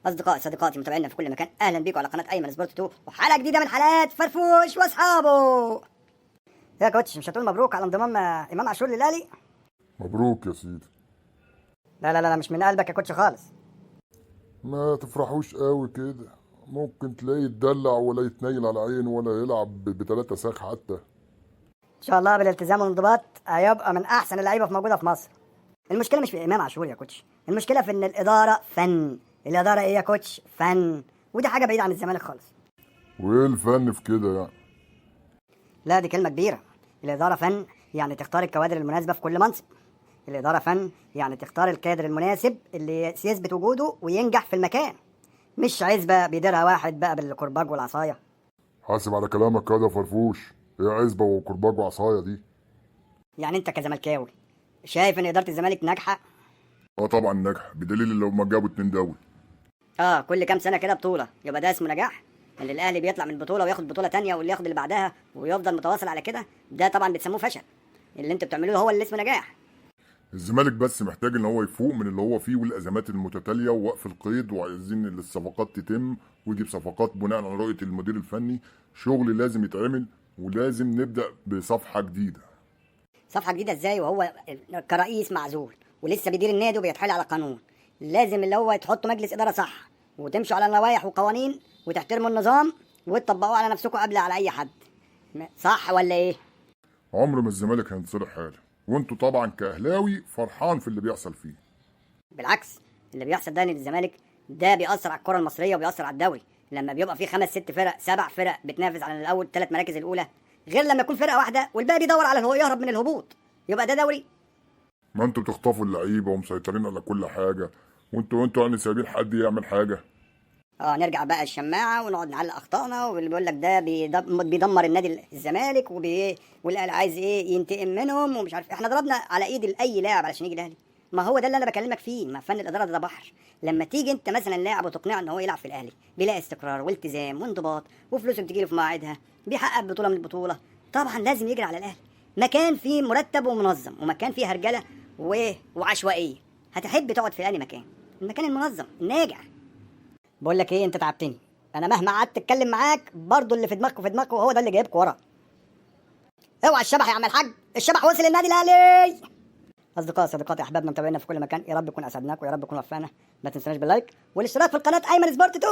اصدقائي صديقاتي متابعينا في كل مكان، اهلا بيكم على قناة ايمن سبورت 2 وحلقه جديدة من حلقات فرفوش واصحابه. يا coach، مش هتقول مبروك على انضمام امام عاشور للاهلي؟ مبروك يا سيدي. لا لا لا، مش من قلبك يا coach خالص. ما تفرحوش قوي كده، ممكن تلاقيه يتدلع ولا يتنيل على عينه ولا يلعب بتلاتة ساخ حتى. ان شاء الله بالالتزام والانضباط هيبقى من احسن اللعيبة في موجودة في مصر. المشكلة مش في امام عاشور يا coach، المشكلة في ان الادارة فن. الادارة ايه يا coach؟ فن. ودي حاجة بعيدة عن الزمالك خالص. وايه الفن في كده يعني؟ لا، دي كلمة كبيره. الادارة فن، يعني تختار الكوادر المناسبة في كل منصب. الادارة فن، يعني تختار الكادر المناسب اللي يثبت وجوده وينجح في المكان، مش عزبه بيديرها واحد بقى بالكرباج والعصايه. حاسب على كلامك كده يا فرفوش، ايه عزبة وكرباج وعصاية دي؟ يعني انت كزملكاوي شايف ان ادارة الزمالك ناجحة؟ اه طبعا نجح، بدليل اللي هما جابوا 2 دوري. اه، كل كام سنة كده بطوله، يبقى ده اسمه نجاح؟ اللي الاهلي بيطلع من بطوله وياخد بطوله تانية واللي ياخد اللي بعدها ويفضل متواصل على كده، ده طبعا بتسموه فشل. اللي انتوا بتعملوه هو اللي اسمه نجاح. الزمالك بس محتاج ان هو يفوق من اللي هو فيه والازمات المتتالية ووقف القيد، وعايزين ان الصفقات تتم ويجيب صفقات بناء على رؤية المدير الفني. شغل لازم يتعمل ولازم نبدأ بصفحة جديدة. صفحة جديدة ازاي وهو كرئيس معزول ولسه بيدير النادي وبيتحايل على قانون؟ لازم اللي هو تحطوا مجلس ادارة صح وتمشوا على لوائح وقوانين وتحترموا النظام وتطبقوه على نفسكم قبل على اي حد. صح ولا ايه؟ عمر ما الزمالك هينصلح حاله، وانتوا طبعا كاهلاوي فرحان في اللي بيحصل فيه. بالعكس، اللي بيحصل ده للزمالك ده بيأثر على الكرة المصرية وبيأثر على الدوري. لما بيبقى فيه 5 6 فرق 7 فرق بتنافس على الاول 3 مراكز الاولى، غير لما يكون فرقة واحدة والباقي بيدور على هو يهرب من الهبوط، يبقى ده دوري؟ ما انتوا بتخطفوا اللعيبة ومسيطرين على كل حاجة، وانتوا يعني سايبين حد يعمل حاجة؟ اه، نرجع بقى الشماعة ونقعد نعلق اخطائنا، واللي بيقول لك ده بيدمر النادي الزمالك والاهلي عايز ايه ينتقم منهم ومش عارف. احنا ضربنا على ايد اي لاعب علشان يجي الاهلي؟ ما هو ده اللي انا بكلمك فيه، ما فن الادارة ده بحر. لما تيجي انت مثلا لاعب وتقنعه ان هو يلعب في الاهلي، بيلاقي استقرار والتزام وانضباط وفلوسه بتجيله في مواعيدها، بيحقق بطوله من البطولة، طبعا لازم يجري على الاهلي. مكان فيه مرتب ومنظم، ومكان فيه هرجله وعشوائيه. هتحب تقعد في انهي مكان؟ المكان المنظم الناجح. بقول لك ايه، انت تعبتني. انا مهما قعدت اتكلم معاك برضو اللي في دماغكم في دماغكم، هو ده اللي جايبكم ورا. اوعى الشبح يا عم الحاج، الشبح وصل النادي الاهلي. اصدقائي صديقاتي احبابنا متابعينا في كل مكان، يا رب يكون اسعدناكم ويا رب يكون وفقنا. ما تنسوناش بال like والاشتراك في القناة ايمن سبورت 2.